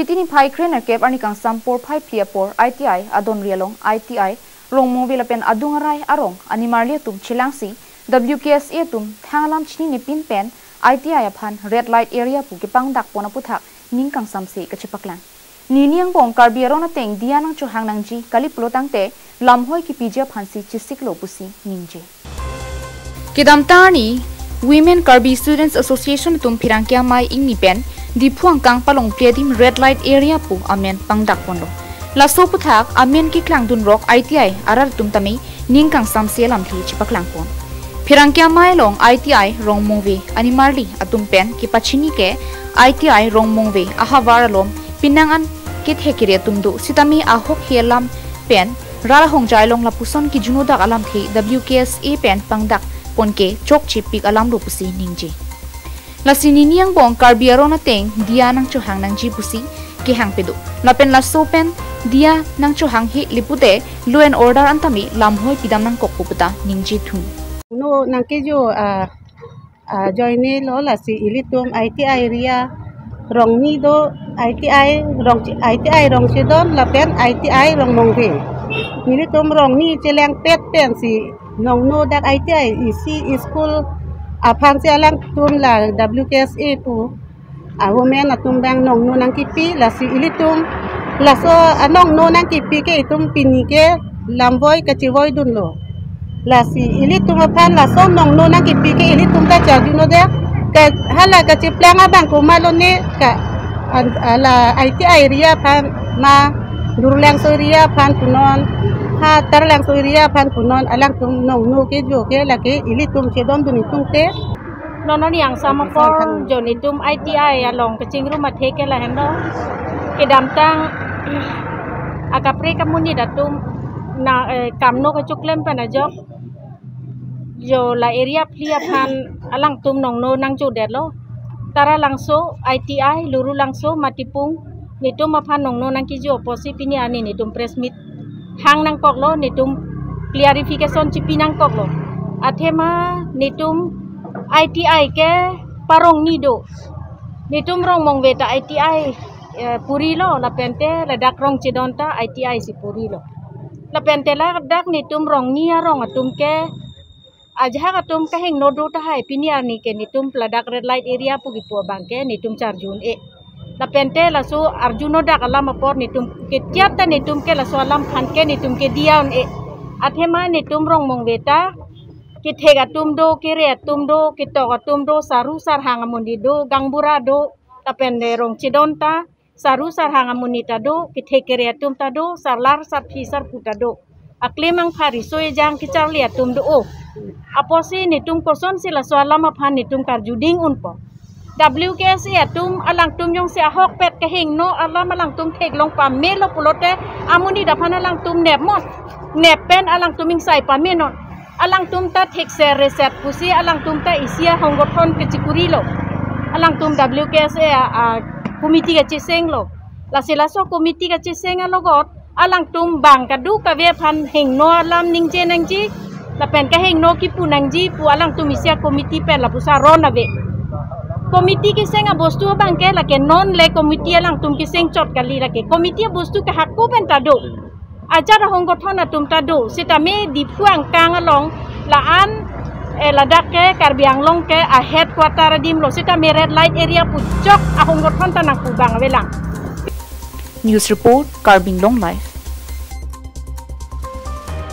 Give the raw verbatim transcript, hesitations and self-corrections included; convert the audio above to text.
Titi niphai kre-nerkep arni kangsam porphai phli apor I T I adonri along I T I Rongmongve lapen adung arai arong animarli atum chelangsi W K S A atum thang alam chininepin pen I T I aphan red light area pu kepangdak pon aputhak ning kangsamse kachepaklang. Nini angbong Karbi aron ateng diya nangchohang nangji kali pulo tangte lamhoi kipiji aphansi chesiklo pusi ningje. Kedamtang arni Women Karbi Students Association atum pherangke amei ingni pen Diphu angkang palongpli adim red light area pu amen pangdak ponlo. Laso aputhak amen keklangdun rok I T I arat atum tame ning kangsamse alamthe chepaklang pon. Pherangke amei along I T I Rongmongve animarli atum pen kepachini ke I T I Rongmongve ahavar along penang an kethek kere atum do sitame ahok he alam pen rat ahongjai along lapuson kijuno dak alamthe W K S A pen pangdak pon ke chokchepik alamlo pusi ningje. Lasi nini angbong Karbi aron ateng diya nangchohang nangji pusi kehang pado. Lapen laso pen diya nangchohang he lipute law and order an tame lamhoi pidam nangkok pu puta ningje thun. No nangkejo, ah, ah, ajoine lo lasi ilitum I T I area Rongni do, I T I Rong, I T I Rongchedon lapen I T I Rongmongve. Nelitum Rongni chelangpet pensi nongno dak I T I isi school aphansi alangtum la W K S A pu a women atum bang nongno nangkipi lasi ilitum laso anongno nangkipi ke itum pini ke lamvoi kachevoidunlo. Lasi ilitum aphan laso nongno nangkipi ke ilitum ta charjuno dak ke hala kacheplang abang komatlo ne ka an-, ala I T I area aphan ma Durlangso area aphan punon ha Taralangso area aphan punon alangtum nongno kejo ke lake ilitum chedondun itum te. Non arni angsam apor jo netum I T I along kachingrum athe ke lahenlo. Kedamtang akaprek amonit atum na, eh, kamno kachoklem pen ajok jo la area phli aphan alangtum nongno nangjodetlo. Taralangso, I T I, Lurulangso, Matipung, netum aphan nongno nangkejo apotsi pini arni netum press meet hang nangkoklo, netum clarification chipi nangkoklo. Athema netum I T I ke pa Rongni do. Netum Rongmongve ta I T I, eh, purilo, lapente ladak Rongchedon ta I T I si purilo. Lapente ladak netum Rongni arong atum ke ajahak atum kahingno do tahai pini arni ke netum ladak red light area pu kipu abang ke netum charju un-e. Lapente laso arjuno dak alam apor netum ke tiat ta netum ke laso alam aphan ke netum ke diya un-e. Athema netum Rongmongve ta kethek atum do, kere atum do, ketok atum do, saru sarhang amonit do, gangbura do, lapente Rongchedon ta saru sarhang amonit ta do, kethek kere atum ta do, sarlar sarpi sarpo ta do. Aklim angpha riso ejang kecharli atum do o. Apotsi netum kosonsi laso alam aphan netum karjuding unpo. W K S A atum alangtum jongsi ahokpet kahingno alam alangtum theklong pamelo pulote amonit aphan alangtum nepmon. Nep pen alangtum ingsai pamenon. Alangtum ta thekser reser pusi alangtum ta isi ahonggothon kachikurilo. Alangtum W K S A a, a committee kachesenglo. Lasi laso committee kacheseng alogot alangtum bang kadokave aphan hingno alam ningje nangji lapen kahingno kipu nangji pu alangtum isi a committee pen lapuson ron ave. Committee keseng abostu abang ke lake non le committee alangtum keseng chot kali, lake committee abostu ke hako pen ta do. Ajat ahonggothon atum ta do, sitame Diphu angkang along la-an, eh, ladak ke Karbi Anglong ke a headquarter adim lo, sitame red light area pu chok ahonggothon ta nangpu abang avelang. News report, Karbi Anglong Live.